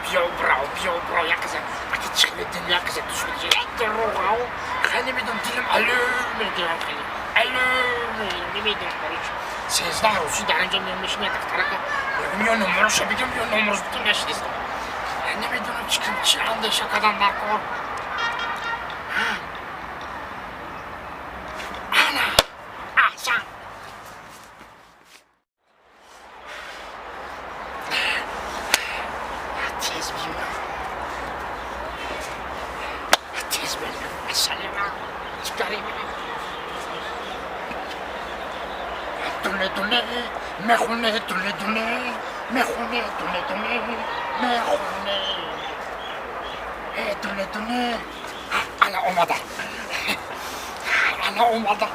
Биё бирав, биё бирав, як каза аки чихли дил, як каза душман як дурӯғ. Хеле намедонам, дилам алӯ мегирам, хеле алӯ намедонам. Короче, 13 рӯзи дар инҷо меом, мешинам, духтарака мегӯм, ё номероша бигирам, ё номерош бутун нашидистам. Намедонам чӣ кунам, чӣ андеша кардам дар кор. Ана, аҳсан. Тез биёям, тез биёям. Ассалому чикари, дуне дуне мехоне, дуне дуне мехоне, дуне дуне мехоне, дуне дуне. Ана омада, ана омада,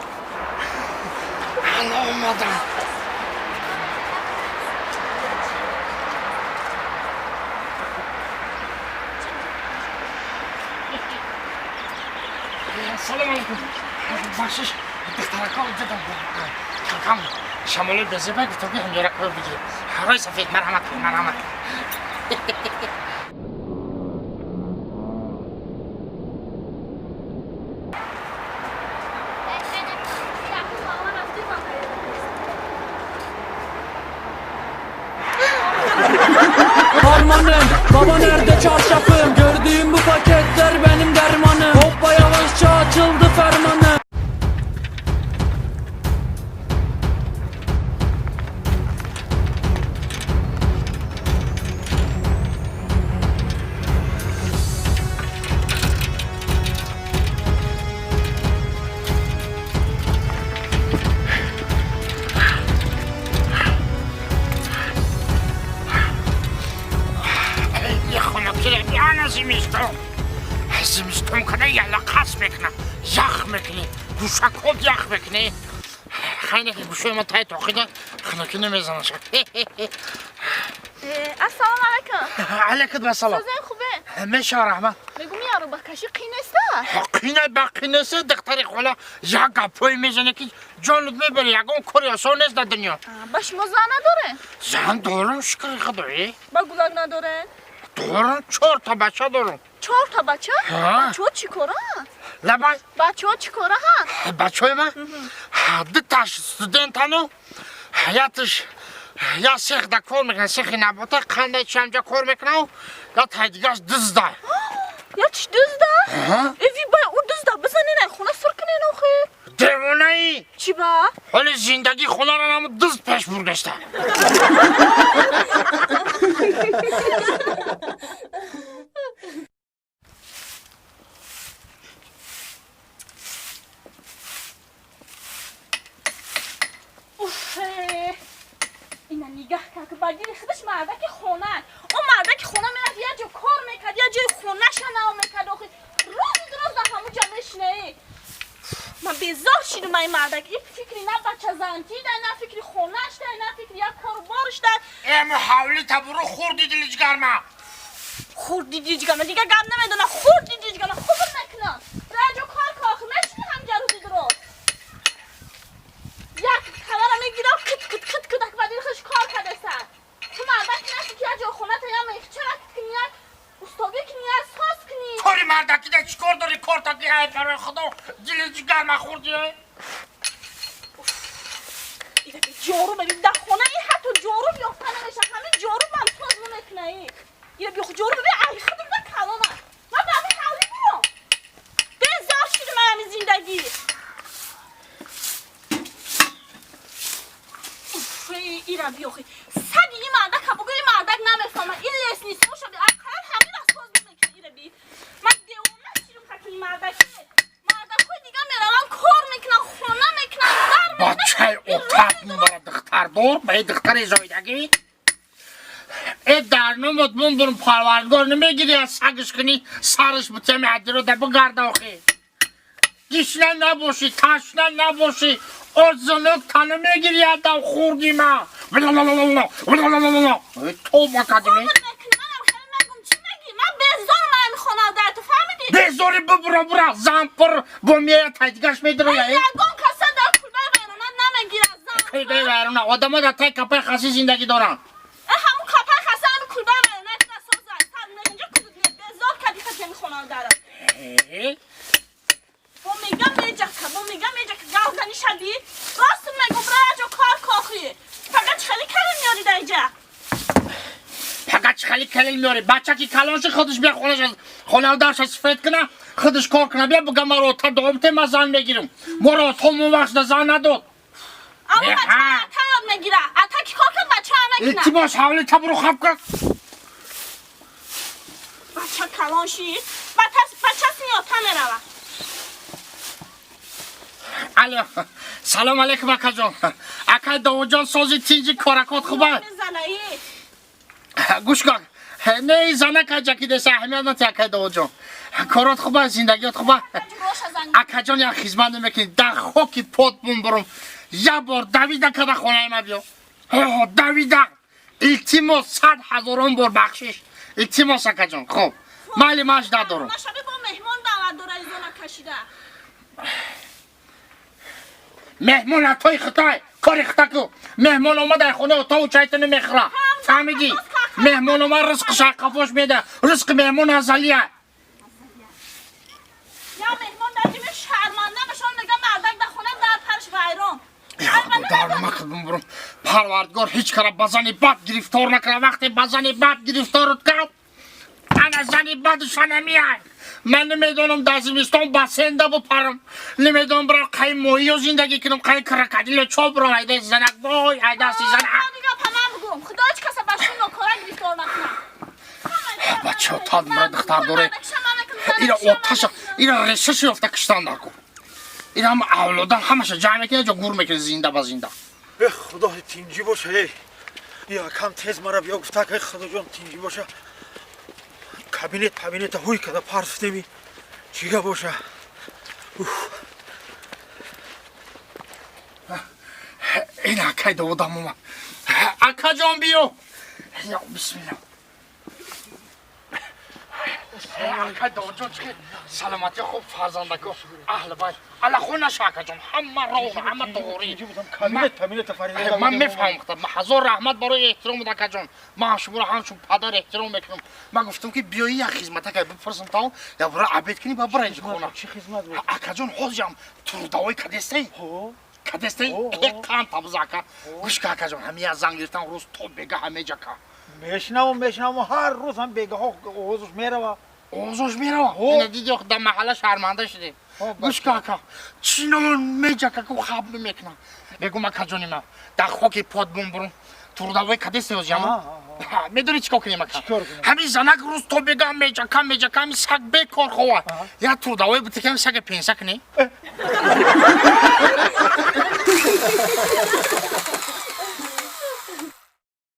ана омада. Салом алейкум. Бахшиш, духтарака дидам, камкам шамоли безеба, гуфтам, ки ҳамҷора кор бигирем. Ҳарой сафед, марҳамат, марҳамат. Harmanım. Baba nerede çarşafım? Gördüğüm bu paketler benim dermanım. Hoppa, yavaşça açıldı fermanı. Хунукира, зимистон, зимистон када ялақас мекуна, ях мекунӣ, гӯшакот ях мекунӣ. Хайне ки гӯшои ма тай тоқида хунукӣ намезанаша. Ассалому алайкум. Алайкум ассалом. Созен, хубе? Мешава, раҳмат. Мегум, арӯбакашӣ қин неста? Қина ба қинеса, духтари хола, як гапҳое мезане, ки ҷонут мебари. Ягон кори осон нест дар дунё. Ба шумо зан надорен? Зан дорам, шукри худоӣ. Ба гулак надорен? Дорам, чорта бача дорам. Чорта бача? Ҳа. Бачаҳо чӣ кора? Лабай. Бачаҳо чӣ кора ҳа? Бачаҳои ман дуташ студентану яташ я сехда кор мекунад, сехи набота, қандай чамҷа кор мекунав, я тайдигаш дузда. Ятиш дузда? Эви, бай, ӯ дузда бизанен, ай хона сур кунен охи. Девонаи. Чӣ ба? Ҳоли зиндагии хонаро намо дузд пеш бурдаста. Уф, ина нигаҳ кард, ки ба дили худаш мардаки хона. Ӯ мардаки хона мерафт, як ҷо кор мекард, як ҷои хонаша нав мекард. Охи, рӯзи дуроз дар ҳамун ҷо мешинаи. Ман безор шидум ай мардак. И фикри на бачазантӣ дай, на фикри хонаш дай, на фикри як коруборш дай. Эмо ҳавли табуру хурди дили ҷигарма. Хурди диҷгама, дига гап намедона. Хурди диҷгама хубр мекунам. Ра ҷо кор ка, охи мешини ҳамҷа рӯзи дуроз. Як хабара мегирам, кит кит кит кит, ба дили хуш кор кардеса. Ту мардак наши, ки як ҷо хоната я мехчара кунӣ, як устогӣ кунӣ, як соз кунӣ. Кори мардакида чӣ кор дори? Кортаки ай, барои худо, дили ҷигарма хурди. Ҷору бибин, дар хона ин ҳатто ҷоруб ёфта намеша. Ҳамин ҷорубам соз намекуна. Ира биху, ҷоруб бибин, ай худам да калона. Ман ба ҳамин ҳавлӣ биём, безор шудам ай ҳамин зиндагӣ. Уф, ира биёхи, саги ин мардака бугӯ, ин мардак намефаҳма. Ин лестницаоша ақаллан ҳамина соз намекуна. Ира би, ман девона шудам. Ҳатто ин мардаки, мардакҳои дига мераванд, кор мекунанд, хона мекунанд, дар мекунанд. Бачаи отат мебара, духтардор ба и духтари зоидагӣ э дар номот мон бурм. Парвардгор намегири, аз сагиш кунӣ, сараш бутеми адиро да бигарда. Охи, гишна набошӣ, ташна набошӣ, озунук та намегири. Адам хурди ма тоба кадими. Хубр мекунӣ, манам хеле мегум. Чӣ мегӣ? Ман безорам ай ҳамин хонавода, ту фаҳмидӣ? Безори, бибура, бура, зампур бо мея тайдигаш медироя. Ягон каса дар кулбаи вайрона намегирад зан. Кулбаи вайрона одамо дар тай капаи хаси зиндагӣ доранд. Ҳамун капаи хаса, ҳамин кулбаи вайрона соза. Хона дара. Бо мегам меҷака, бо мегам меҷака, гавзани шаби. Рост мегум, бира ҷо кор кохи. Фақат чӣ хели калин меёри дар иҷа? Фақат чӣ хели калин меёри? Бача ки калон ши, худаш бия хонаша, хонавдарша сифет куна, худаш кор куна, бия буга маро ота дом те, ма зан мегирам. Моро отомон вақт зан надод. Аммо бача ата ёд мегира. Ата ки кор кард, бача мекуна. Илтимос, ҳавли табру хаб кард. Бача калон шид, бача сини ота мерава. Алло, салом алейкум, акаҷон. Акай Довудҷон, сози, тинҷи, коракот хуба? Мезанаи. Гӯш кун. Не, занак аҷаки деса, аҳамият нати, акай Довудҷон. Корот хуба, зиндагиёт хуба? Роша занг. Акаҷон, як хизмат намекунӣ? Дар хоки пот бумбурум. Як бор давида када хонаи ма биё. Давида. Илтимос, сад ҳазорон бор бахшиш. Илтимос, акаҷон. Хоб. Майли, ман жда дорум. Нашаби бо меҳмон даъват дора, изона кашида. Меҳмон атои хитай, кори хита ку. Меҳмон омада хона отову чайтони мехӯра. Фаҳмидӣ? Меҳмон омад, ризқи шайқафош меда. Ризқи меҳмон азалия. Я меҳмон дар ҷими шарманда мешон, мега мардак дар хона дар парш вайрон. Дар накард бумбурум. Парвардигор ҳеҷ кара ба зани бад гирифтор накард. Вақте ба зани бад гирифторут кард, ана зани бадуша намеяй. Ман намедонам, дар зимистон бассейнда бупарам, намедонам, бирам қай моҳиё зиндагӣ кунам, қай крокодило чо бирам. Айдаи занак, вой, ай дасти занак. Дига па ман бугум. Худо ҳеҷ каса ба шун нокора гирифтор накунад. Бачао, тадмра духтар доре. Ира оташа, ира решаша ёфта киштан дар ку. Ира ҳама авлодан ҳамаша ҷамъ мекунад, ҷо гур мекунад зинда ба зинда. Э, худо, тинҷӣ боша. Эй, якам тез мара биё гуфтак. Эй, худоҷон, тинҷӣ боша. Кабинет кабинета ҳуй када парфтеми, чига боша? Ин акай Довудам омад. Акаҷон, биё. Ё бисмилла. Акай Довудҷон, чӣ саломатӣ, хуб, фарзандако, аҳли байт? Ала хонаша, акаҷон, ҳама роҳ, ҳама тоғорӣ. Кабинет кабинета фарида. Ман мефаҳмам. Ҳазор раҳмат барои эҳтиромат, акаҷон. Ман шуморо ҳамчун падар эҳтиром мекунам. Ман гуфтам, ки биёӣ, як хизмата кай бипурсам, то я бира обед кунӣ, ба бира инҷо хона. Чӣ хизмат буд? Акаҷон, ҳозирам трудовой кадестей? Кадестей? Қанд табза, ака. Гӯш ка, акаҷон, ҳами як занг гирифтам, рӯз то бега ҳамеҷака. Мешнавам, мешнавам, ҳар рӯз ҳам бегаҳо овозаш мерава. Овозош мерава. Ина диди, дар маҳалла шарманда шудем. Гӯш ка, ака, чинон меҷака ку, хаб мекунам. Бегум, акаҷони ман, дар хоки пот бумбурум, трудовой кадесте ҳозиям? Медонӣ чӣ кор кунем, ака? Ҳамин занак рӯз то бега меҷака, меҷака, ҳамин саг бекор хова. Як трудовой бутикам, сага пенса кунем.